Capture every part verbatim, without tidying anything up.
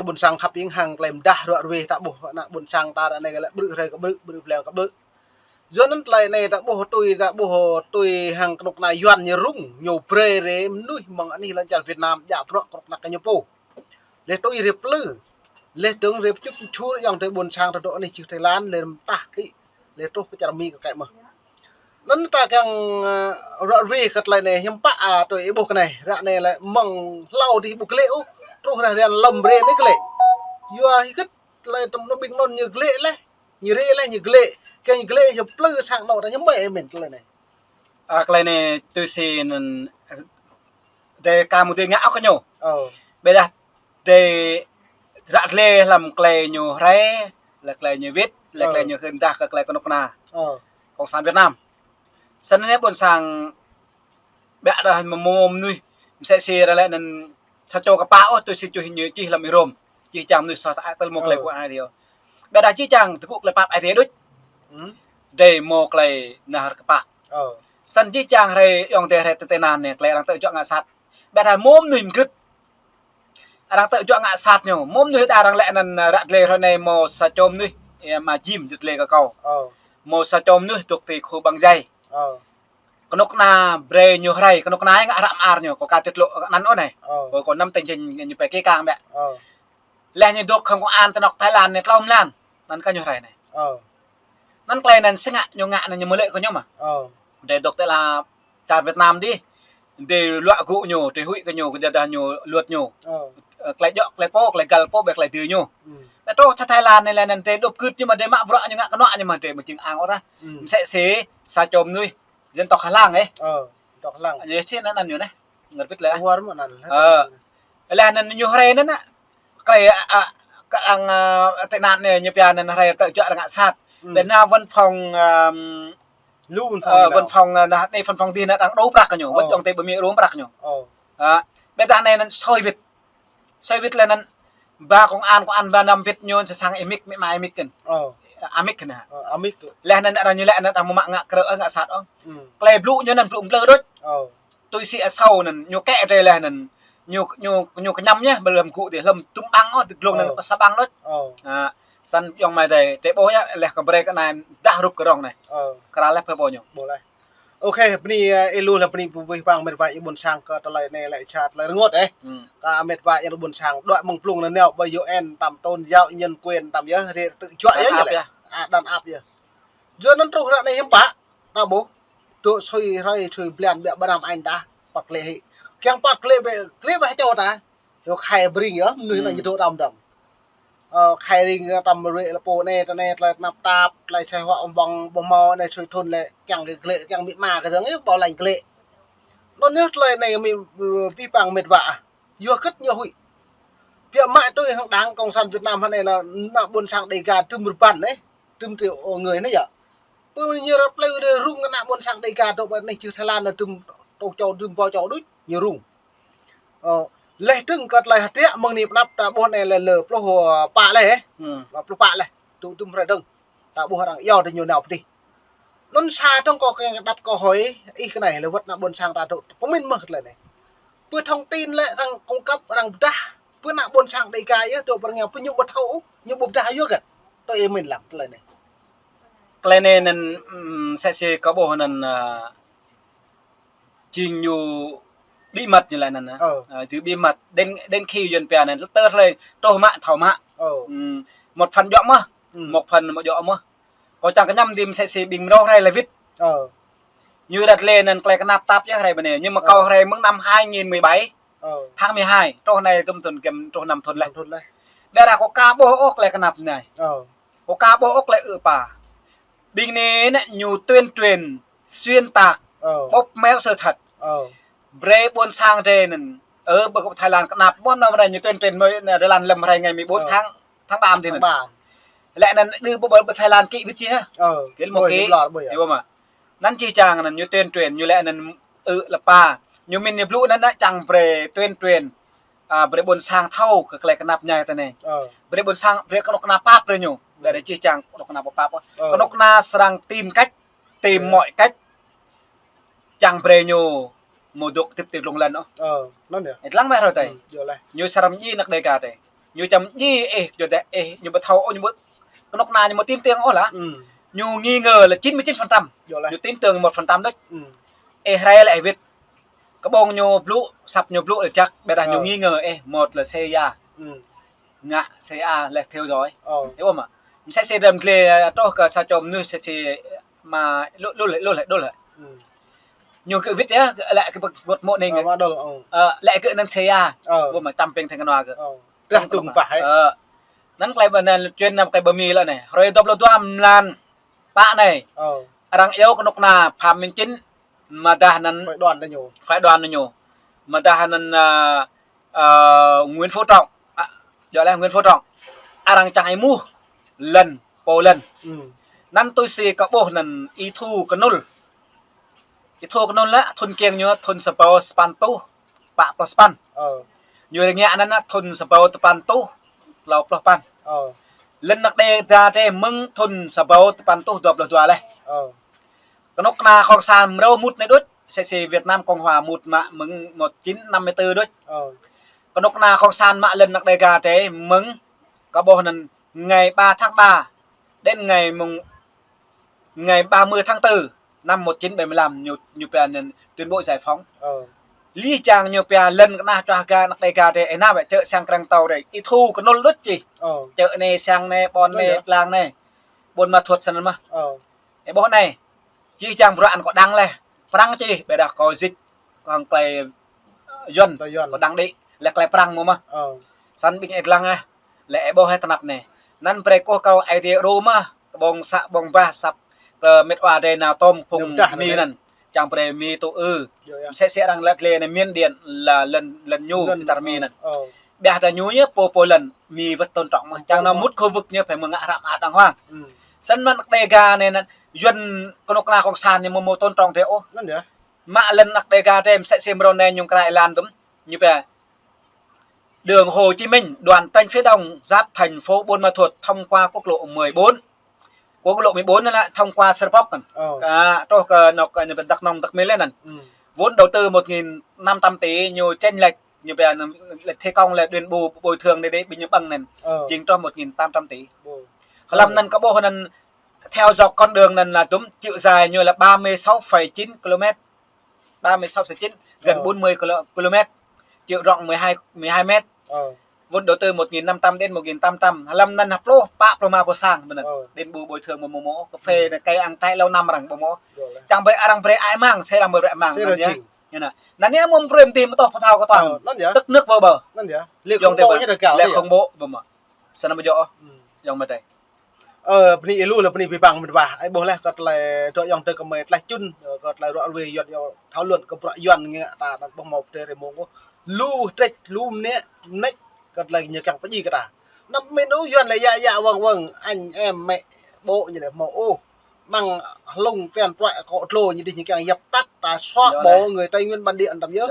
ƀôn sang khăp ing hăng tơlơi mơdah ruă ruih ta ƀuh ană ƀôn sang ta ră anai lĕ ƀrư̆ hrơi kơ ƀrư̆, ƀrư̆ blan kơ ƀrư̆. Yua anŭn tơlơi anai ta ƀuh tui, ta ƀuh tui hăng kơnuk kơna Yuan ñu rŭng, ñu brơi rai mơnuih mơ̆ng anih lŏn čar Việt Nam djă bruă kơnuk kơna kơ ñu pô. Lĕ tui rai plư. Lĕ tơ̆ng rai pơčŭt pơčŭt ayŏng adơi ƀôn sang ta dŏ anih čih Thái Lan, lĕ mơtah kĭ. Lĕ truh pơ čar Mi kơ kĕ mơ̆. Anŭn ta kiăng, ơ, ruă ruih kơ tơlơi anai hiư̆m pă, a, tui ih ƀuh kơ anai. Ră anai lĕ mơ̆ng hlâo dih ƀu glĕ ôh. Truh ră rian lŏm brơi anai glĕ. Yua hơget tơlơi tơm anŭn ƀing anŭn ñu glĕ leh. Ñu rai leh ñu glĕ. Kiăng ñu glĕ ñu plư sang anŏ ta hiư̆m pă ih mĭn tơlơi anai. A, tơlơi anai tui si anŭn, ơ, dêh ka mơ̆ dêh ngă ôh kơ ñu. Ơ. Ƀiădah dêh ră glĕ hlăm tơlơi ñu rai, lĕ tơlơi ñu wĭt, lĕ tơlơi ñu hưn dah kơ tơlơi kơnuk kơna. Ơ. Cộng sản Việt Nam. Snăn anai ƀôn sang ƀiă dah mơ̆ mơnuih, msĕ si ră lĕ anŭn sa čô kơpă ôh tui si čuh ñu čih hlăm êrôm. Čih čang mơnuih soh ta tơl mơ̆ tơlơi kơ ai dih. Ƀiădah čih čang tơgŭ tơlơi pap ai dih đôč. Dêh mơ̆ tơlơi nao kơpă. Snăn čih čang hrơi ayŏng adơi hrơi tơtơnăn anai tơlơi arăng tơjuă ngă sat. Ƀiădah mơ̆ mơnuih mơgưt. Arăng tơjuă ngă sat ñu. Mơ̆ mơnuih đa arăng lĕ anŭn ră glĕ hrơi anai mơ̆ sa čô mơnuih, ơ, mă jim djơ̆ glĕ kơ kâo. Mơ̆ sa čô mơnuih dŏ ti khu Băng Djai. Kơnuk kơna brơi ñu rai, kơnuk kơna ngă hră mơar ñu, kâo ka tiết lộ anăn ôh anai. Kâo, kâo năm tỉnh thành ñu pĕ kê kang ƀiă. Leh ñu dŏ hăng công an tơnŏk Thái Lan anai tlâo mlan. Anăn kơ ñu rai anai. Anăn tơlơi anăn sĭt ngă ñu ngă anăn ñu mơlĕ kơ ñu mơ̆. Dêh dŏ tơlơi čar Việt Nam dih. Dêh luă gŭ ñu, dêh huĭ kơ ñu, kơ dah ñu luăt ñu. Ơ, tơlơi djŏ, tơlơi pô, tơlơi găl pô, ƀiă tơlơi dư ñu. Ƀiă truh Thái, Thái Lan anai lĕ anăn dêh dŏ gưt ñu mơ̆ dêh mă bruă ñu ngă kơnuk ñu mơ̆ dêh mơ̆ jing ang ôh ta. Msĕ si sa čô mơnuih dân tộc Hà Lan ih. Ơ, dân tộc Hà Lan. Anai si anăn anăn ñu anai. Ngăt bĭt lĕ. War mơ̆ anăn. Ơ. Leh anăn ñu rai anăn. Tơlơi, a, a, kơ arăng, a, tị nạn anai ñu pia anăn rai tơjuă arăng ngă sat. Ƀiădah văn phòng, ưm, lu văn phòng, ơ, văn phòng, ơ, anai văn phòng dih anăn arăng đŏ prăk kơ ñu. Wơ̆t ayŏng adơi ƀu mĭn đŏ prăk kơ ñu. A, ƀiădah anai anăn sui wĭt. Sui wĭt leh anăn ba công an, công an ba năm wĭt ñu sa sang ih mĭn, mĭn mă ih mĭn kơ̆n. Ơ. Ơ, ih mĭn kơ̆n hă. Ơ, ih mĭn. Leh anăn arăng ñu lĕ anăn arăng mơ̆ mă ngă krư̆, ngă sat ôh. Tơlơi blŭ ñu anăn blŭ mplư đôč. Tui si asâo anăn ñu kĕ dêh leh anăn ñu, ñu, ñu kơñăm ñu ƀơi hlăm gŭ dih hlăm tŭm ƀăng ôh, dih glông anăn sa ƀăng đôč. A, snăn ayŏng amai adơi, dêh ƀuh yơh, leh kơ brơi kơ anai dah rup kơ rŏng anai. Kral leh pơ ƀuh ñu. Ƀuh leh. Ôkê, bơni, ơ, ih lu leh bơni abih bang mĕt wa ih ƀôn sang kơ tơlơi anai lĕ ča tơlơi rơngot ih. Kơ mĕt wa ih ƀôn sang, đuaĭ mơ̆ng blung anăn nao ƀơi U N tăm tôn giáo nhân quyền tăm yơh, rai tơjuă yơh lĕ. A, đàn áp yơh. Yua anăn truh ră anai hiư̆m pă, ta ƀuh. Dŏ sui hrơi sui blan ƀiă ba năm añ ta, păt glĕ hĭ. Kiăng păt glĕ ƀĕ, glĕ ƀĕ čô ta. Yua khai bring yơh, mơnuih anăn ñu dŏ đăm đăm. Ơ, khai ring tăm rĕ lĕ pô anai, tơ anai, tơlơi tơnap tap, tơlơi sai huă ƀơ̆ng, ƀơ̆ng hmâo, anai sui thŭn lĕ, kiăng kơ glĕ, kiăng mĭn mă kơ dơ̆ng, ih, ƀâo lañ glĕ. Anŭn yơh tơlơi anai mĭn, ơ, abih bang mĕt wa. Yua hơget ñu huĭ. Biă mă tui hăng đảng Cộng sản Việt Nam hơnai lĕ ană ƀôn sang Đêga tŭm rơbăn anai, tŭm triệu người anai yơh. Pơ ñu ră plư anai rŭng ană ƀôn sang Đêga dŏ ƀơi anih čih Thái Lan anai tŭm tô čô, tŭm ƀâo čô đôč, ñu rŭng. Ơ, leh dơ̆ng kơ tơlơi hơdră mơ̆ng anai pơ anăp ta ƀuh anai lĕ lơ pluh, ơ, pă leh, ơ. Lơ pluh pă leh. Tŭ tŭm hrơi dơ̆ng. Ta ƀuh arăng iâu dih ñu nao pơ dih. Anŭn sa dơ̆ng kâo kiăng đặt câu hỏi ih kơ anai lĕ wơ̆t ană ƀôn sang ta dŏ pơmĭn mơ̆ kơ tơlơi anai. Pơ thông tin lĕ arăng cung cấp arăng pơdah. Pơ ană ƀôn sang Đêga yơh dŏ pơ rơngiao pơ ñu ƀu thâo ôh, ñu ƀu pơdah yua hơget. Tui ih mĭn lăm tơlơi anai. Tơlơi anai anăn, ưm, msĕ si kâo ƀuh anăn, ơ, jing ñu bí mật ñu lĕ anăn, ơ. Ơ, jing bí mật. Đến, đến khi Yuan pia anăn, tơ hlơi truh mă, thâo mă. Ơ. Ưm, một phần djŏ mơ̆, một phần ƀu djŏ mơ̆. Kâo čang kơñăm dih msĕ si ƀing mrâo hrơi lĕ wĭt. Ơ. Ñu ră lĕ anăn tơlơi tơnap tap yơh hrơi ƀơi anai. Ñu mă kâo hrơi mơ̆ng năm hai nghìn mười bảy, tháng mười hai. Truh anai tŭm thŭn giăm truh năm thŭn leh. Năm thŭn leh. Ƀiădah kâo ka ƀuh ôh tơlơi tơnap anai. Ơ. Kâo ka ƀuh ôh tơlơi ư̆ pă. Ƀing anai anăn ñu tuyên truyền, xuyên tạc, bóp méo sự thật. Brơi ƀôn sang drei anăn. Ơ, ƀơi Thái Lan tơnap ƀuh anăn ñu tuyên truyền mơ̆ anăn Thái Lan lăm hrơi ngày mười bốn tháng, tháng ba dih anăn. Lĕ anăn đơ ƀơi, ƀơi Thái Lan kĭ bĭt či hă. Kĭ mơ̆ kĭ. Ih ƀuh mơ̆. Anăn čih čang anăn ñu tuyên truyền, ñu lĕ anăn ư̆ lĕ pă. Ñu mĭn ñu blŭ anăn čang brơi tuyên truyền. A, brơi ƀôn sang thâo kơ tơlơi tơnap ñai tơ anai. Brơi ƀôn sang, brơi kơnuk kơna pap brơi ñu. Brơi čih čang kơnuk kơna pap. Kơnuk kơna srăng tìm cách, tìm mọi cách. Čang brơi ñu mơ̆ dŏ tĭp tĭp lŏng lăn ôh. Ih lăng mơ̆ hrơi tơi. Ñu srăng ñi anăk Đêga tơi. Ñu čăm djai ih, yua dah ih, ñu ƀu thâo, ñu ƀu, kơnuk kơna ñu ƀu tin tưởng ôh lah. Ư. Ñu nghi ngờ là chín mươi chín phần trăm. Yơh lah. Ñu tin tưởng một phần trăm đôč. Ư. Ih rai lĕ ih wĭt. Kơ ƀơ̆ng ñu blŭ, săp ñu blŭ lĕ jăk, ƀiădah ñu nghi ngờ ih, một là C I A. Ư. Ngă C I A lĕ theo dõi. Ơ. Ih ƀuh mơ̆? Msĕ si dram glai, ơ, truh kơ sa čô mơnuih msĕ si mă lu, lu lĕ, lu lĕ, lu lĕ. Ư. Ñu kơ wĭt yơh, lĕ kơ pơgŏt mơ̆ anai. Ơ, mă đôl, ơ. Ơ, lĕ kơ anăn C I A. Ơ. Ƀuh mơ̆ čăm ping theng kơnua kơ. Ơ. Trah tung pah, ơ. Ơ. Anăn tơlơi ƀă anai, chuyện anăn tơlơi ƀă Mi lĕ anai. Hrơi dua pluh dua mlan pă anai. Ơ. Arăng iâu kơnuk kơna Phạm Minh Chính, mơdah anăn phái đoàn anai ñu. Phái đoàn anai ñu. Mơdah anăn, ơ, ơ, Nguyễn Phú Trọng. Ơ, yơh lah Nguyễn Phú Trọng. Arăng čang ih mŭt lŏn, pô lŏn. Ư. Anăn tui si kơ ƀuh anăn Y Thu Kơnŭl. Y Thu Kơnŭl lĕ, thŭn kiăng ñu, thŭn sa rơbâo sapăn rơtuh pă pluh sapăn. Ơ. Ñu rơngiă anăn thŭn sa rơbâo sapăn rơtuh klâo pluh sapăn. Ơ. Lŏn anăk Đêga drei mơ̆ng thŭn sa rơbâo sapăn rơtuh dua pluh dua leh. Ơ. Kơnuk kơna Cộng sản mrâo mŭt anai đôč, msĕ si Việt Nam Cộng Hòa mŭt mă mơ̆ng một chín năm mươi tư đôč. Ơ. Kơnuk kơna Cộng sản mă lŏn anăk Đêga drei mơ̆ng kơ ƀuh anăn ngày ba tháng ba đến ngày mùng, ngày ba mươi tháng tư năm một chín bảy mươi lăm ñu, ñu pia anăn tuyên bố giải phóng. Ơ. Lih jang ñu pia lŏn kơnah čuah ga anăk Đêga drei, ơ, anăn wĕ čơ sang krang tâo drei, Y Thu Kơnŭl đôč čih. Ơ. Čơ anai, sang anai, ƀôn anai, blang anai. Ƀuôn Ma Thuột snăn mơ̆n. Ơ. Ih ƀuh anai, čih jang bruă anăn kâo đăng leh. Prăng čih, ƀiădah kâo dịch, kâo hăng tơlơi Yuăn, tơlơi Yuăn. Kâo đăng đĭ, leh tơlơi Prăng mơ̆n mơ̆n. Ơ. Snăn ƀing ih lăng ah, leh ih ƀuh hĕ tơnap anai. Anăn brơi kơ kâo ai tiê ru mơ̆n, kơ ƀơ̆ng să, ƀơ̆ng bah, săp, kơ mĕt wa drei nao tŏm phung Mi anăn. Čang brơi Mi tŭ ư. Yơh, yơh. Msĕ si arăng lăi lĕ anai Miên Điện là lŏn, lŏn ñu, lŏn, či tar Mi anăn. Ơ. Ƀiădah ñu ñu pô, pô lŏn, Mi wơ̆t tôn trọng mơ̆n. Čang nao mŭt khu vực ñu phải mơ̆ng ngă hră mơak đàng hoàng. Ư. Snăn mơ̆ng anăk Đêga anai anăn, Yuăn kơnuk kơna Cộng sản ñu mơ̆ mơ̆ tôn trọng drei ôh. Anăn yơh. Mă lŏn anăk Đêga drei msĕ si mrâo anai ñu kră êlan tŭm. Ñu pia, đường Hồ Chí Minh, đoạn tránh phía đông, giáp thành phố Buôn Ma Thuột thông qua quốc lộ mười bốn. Quốc lộ mười bốn anăn lĕ thông qua Srepok anăn. Ơ. Kơ, truh kơ anŏ, kơ anŏ Dak Nông, Dak Mil anăn. Ư. Vốn đầu tư một nghìn năm trăm tỷ, ñu chênh lệch, ñu pia anăn lệch thi công lĕ đền bù bồi thường anai đĭ ƀing ñu ƀơ̆ng anăn. Ơ. Jing truh một nghìn tám trăm tỷ. Ơ. Hlăm anăn kơ ƀuh anăn theo dọc con đường anăn là tŭm chiều dài ñu là ba mươi sáu phẩy chín ki-lô-mét. Ba mươi sáu phẩy chín, gần, ơ, bốn mươi ki-lô-, ki-lô-mét. Chiều rộng mười hai, mười hai mét. Ơ. Vốn đầu tư một nghìn năm trăm đến một nghìn tám trăm. Hlăm anăn pluh, pă pluh rơma boh sang, ƀuh anăn. Ơ. Đền bù bồi thường mơ̆ mơ̆ mơ̆, cà phê, ư, anai, cây ăn trái lâu năm arăng ƀuh mơ̆. Yơh lah. Čang brơi arăng brơi ai mang, sĕ arăng brơi ai mang, sĕ anăn yơh. Ñu anăn. Anăn yơh mơ̆ brơi mơ̆ tih mơ̆ tŏ phao kơ tuang. Ơ, anăn yơh. Tức nước vỡ bờ. Anăn yơh. Lĕ khủng bố, lĕ khủng bố, ƀuh mơ̆. Snăn ƀu djơ̆ ôh. Ư. Yŏng mơ̆ tơi. Ơ, bơni ih lu lĕ bơni abih bang mĕt wa. Ih ƀuh leh kơ tơlơi dŏ yŏng tơ kơ mơi tlaih čun, ơ, kơ tơlơi ruă ruê Yuăn yơh thâo luăn kơ bruă Yuăn ngă ta anăn ƀuh mơ̆ pơtrê rê mông ôh. Lu trĕč, lu mnĕ, mnĕč kơ tơlơi ñu kiăng pơdjai kơ ta. Anăm pơmĭn ôh Yuăn lĕ yă yă wơ̆ng wơ̆ng, anh em mẹ bố ñu lĕ mơ̆ ôh. Mơ̆ng hlung tian pruai akŏ dlô ñu dih ñu kiăng dập tắt, ta xóa bỏ người Tây Nguyên bản địa anăn tăm yơh.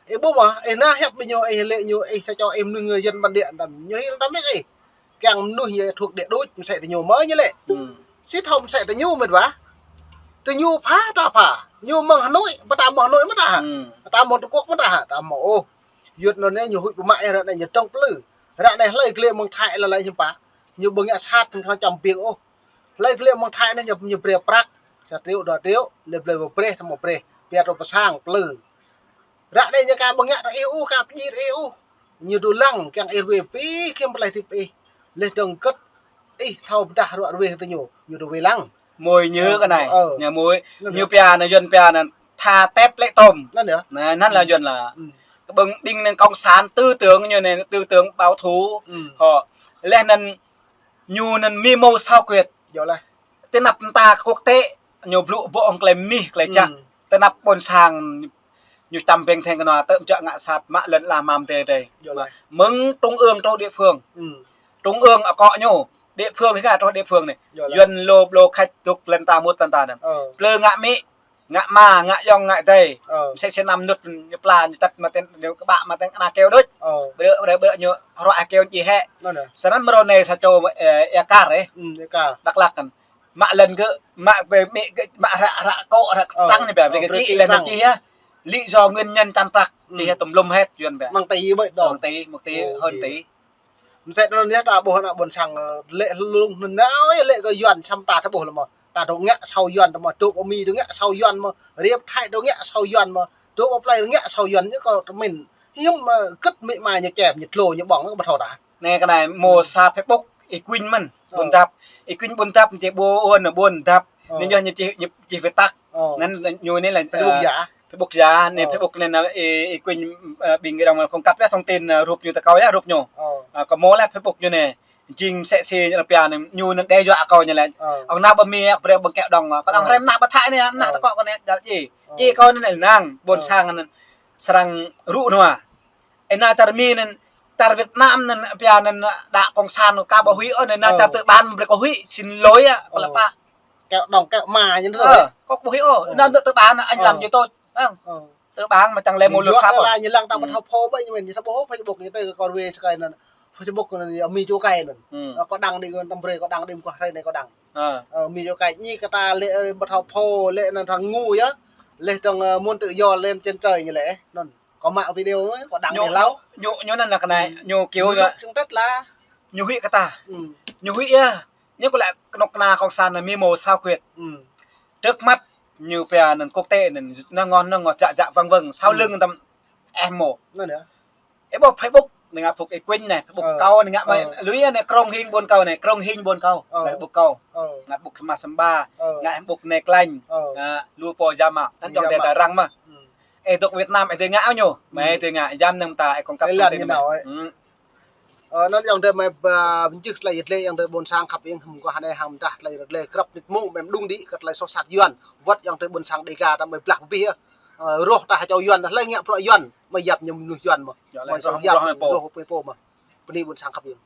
Ih ƀuh mơ̆, ih nao hiăp ƀing ñu, ih lĕ ñu, ih sa čô ih mơnuih người dân bản địa anăn tăm. Ñu hil tăm ih. Kiăng mơnuih ñu thuộc địa đuč, msĕ tơ ñu mơ̆ ñu lĕ. Ư. Sĭt hŏ msĕ tơ ñu mĕt wa. Tơ ñu pha ta pha. Ñu mơ̆ng Hà Nội, pơ ta mơ̆ng Hà Nội mơ̆ ta hă. Ư. Pơ ta mơ̆ng Trung Quốc mơ̆ ta hă, ta mơ̆ ôh. Yuăn anŭn anai ñu huĭ pơmă ih ră anai ñu trông plư. Ră anai hlơi kơ lĕ mơ̆ng Thái lă lăi hiư̆m pă. Ñu ƀu ngă sat, ñu čăm ƀiêng ôh. Hlơi kơ lĕ mơ̆ng Thái anai ñu, ñu brơi prăk. Sa triệu, dua triệu, lĕ blơi ƀu brơi, tơmơ̆ brơi. Pia tơ pơ sang plư. Ră anai ñu ka ƀu ngă tơ ih ôh, ka pơdjai tơ ih ôh. Ñu dŏ lăng, kiăng ih ruê pĭ, kiăng pơtlaih tĭp ih. Leh dơ̆ng kơ̆t, ih thâo pơdah ruă ruê tơ ñu, ñu dŏ wai lăng. Mơi ñu kơ anai, ơ, ñu mơi, anăn ñu yơh. Pia anăn Yuăn pia anăn tha tep lĕ tôm. Anăn yơh. Anăn, anăn lĕ Yuăn lĕ. Ư. Kơ ƀơ̆ng đĭng anăn cộng sản tư tưởng ñu anai, tư tưởng bảo thủ. Ư. Hŏ. Leh anăn ñu anăn mưu mô xảo quyệt. Yơh lah. Tơnap mơta quốc tế, ñu blŭ ƀô̆ hăng tơlơi mih, tơlơi čăk. Ư. Tơnap ƀôn sang, ñu čăm ƀing theng kơnua, tơm čă ngă sat, mă lŏn ala mơ̆ng tơ drei. Yơh lah. Mơ̆ng trung ương truh địa phương. Ư. Trung ương akŏ ñu, địa phương hĭ ngă truh địa phương anai. Yơh lah. Yuăn lô blô khač dŏ lŏn ta mŭt lŏn ta anăn. Ơ. Plư ngă amĭ, ngă ama, ngă ayŏng, ngă adơi. Ơ. Msĕ si anăm mơnŭt ñu pla, ñu tăt mă tĕn, ñu kơƀă mă tĕn, ană keo đôč. Ơ. Brơi, brơi, brơi ñu hră keo či hĕ. Anăn yơh. Snăn mrâo anai sa čô, ơ, Êa Kar, ơ. Ư, Êa Kar. Dak Lak anăn. Mă lŏn gơ̆, mă bê mĕ gơ̆, mă hră, hră akŏ, hră, ơ, tăng anai ƀiă, ơ, brơi gơ̆ brơi či lŏn tăng. Či hă. Lý do nguyên nhân tăn prăk, či hă tơm lŭm hĕt Yuăn ƀiă. Mơ̆ng tơ ih ƀơi đŏ. Mơ̆ng tơ ih, mơ̆ng tơ ih, ơ, hơn tơ ih. Mơsĕ anŭn yơh ta ƀuh ană ƀôn sang, ơ, lĕ lung anŭn nao yơh lĕ kơ Yuan săm ta ta ƀuh lĕ mơ̆. Ta dŏ ngă asâo Yuan ta mơ̆, dŏ kơ Mi dŏ ngă asâo Yuan mơ̆, Rip Thai dŏ ngă asâo Yuan mơ̆, dŏ kơ plei ngă asâo Yuan ñu kơ tơmin. Hiư̆m, ơ, kơ̆t mĭ ma ñu čem ñu tlô ñu ƀơ̆ng kơ ƀu thâo ta. Anai kơ anai mơ̆ sa Facebook Y Quynh mơ̆n, Ƀuôn Dap. Y Quynh Ƀuôn Dap ñu či ƀuôn Ƀuôn Dap. Ơ. Anai ñu ñu či, ñu či wơ̆t tăk. Ơ. Anŭn ñu anai lĕ, Facebook ơ, giả. Facebook giả, anai, ơ, Facebook anai nă, Y, Y Quynh, ơ, ƀing gih dŏng phông kăp yơh thông tin, ơ, rup ñu tơ kâo yơh, rup ñu. Ơ. Ơ, kâo mơ̆ lĕ Facebook ñu anai. Jing sĕ si ñu pia anai, ñu anŭn đe dọa kâo ñu lĕ. Ơ. Ŏng nao ƀơ Mi, ŏng brơi ƀơ̆ng kĕ dŏng. Kâo dŏng hrĕm nă ƀơ Thai anai, nă tơ kâo kơ anai, djă̱ djai. Ơ. Djai kâo anai lĕ nang, ƀôn sang anŭn. Srăng rŭ nua. Ơ, nă čar Mi anŭn, čar Việt Nam anŭn, pia anŭn, đảng cộng sản kơ ƀu huĭ ôh, anŭn nă čar tư bản brơi kơ huĭ, xin lỗi ă, kơ lĕ pă. Kĕ dŏng, kĕ ma ñu tơ. Ơ, kơ ƀu huĭ ôh, anŭn nă tư bản, anh làm gì tôi, ơ. Tư bản mơ̆ čang lĕ mơ̆ luật pháp ôh. Ñu lăng ta ƀu thâo pô ƀơi ñu mĭn, ñu thâo ƀuh Facebook ñu tơ kơ kơ wê sơkai anŭn. Facebook anŭn, Mi čô kai anŭn. Ơ, kơ đăng đĭ, kơ tăm brơi kơ đăng đĭ, kơ hrơi anai kơ đăng. Ơ, Mi čô kai ñu kơ ta lĕ, ơ, ƀu thâo pô, lĕ anŭn thâo ngu yơh. Lĕ tơ̆ng, ơ, muốn tự do lên trên trời ñu lĕ, anŭn. Kơ mă video, kơ đăng đĭ hlâo. Ñu, ñu anŭn lĕ kơ anai, ñu kiu lĕ. Ñu huĭ kơ ta. Ñu huĭ yơh. Ñu kơ lĕ kơnuk kơna cộng sản anai Mi mơ̆ sao quyết. Trước mắt ñu pia anŭn quốc tế anŭn, anŭn ngŏ, anŭn ngŏ, djă̱ djă̱ vâng vâng, sau lưng tăm ĕh mơ̆. Anŭn yơh. Ơ, ƀuh Facebook, anai ngă Facebook Y Quynh anai, Facebook kâo anai ngă mă, lui anai Krông Hing ƀuôn kâo anai, Krông Hing ƀuôn kâo, Facebook kâo. Ngă Facebook Samba, ngă Facebook anai Klanh, ngă lu pô jama, anŭn dŏng đe ta răng mơ̆. Ơ, dŏ Việt Nam, ơ, đe ngă ñu, mă đe ngă, jam năng ta, ơ, kông kăp thông tin mă. Ơ, anŭn yơh tơ mơ̆ ba, mơjih tơlơi yơh tơlơi yơh tơ ƀôn sang khăp ing, hơ̆m kơ hơnai hăng mơdah tơlơi yơh tơlơi krăp nik mơ̆ng, mơ̆ng đŭng đĭ kơ tơlơi soh sat Yuan, wơ̆t yơh tơ ƀôn sang Đêga ta mơ̆ blah kơ bih, ơ, rŏh ta hơčâo Yuan, tơlơi ngă prŏ Yuan, mơ̆ yap ñu mơnuih Yuan mơ̆. Mơ̆ soh yap ñu rŏh pơ pô mơ̆. Bơni ƀôn sang khăp ing.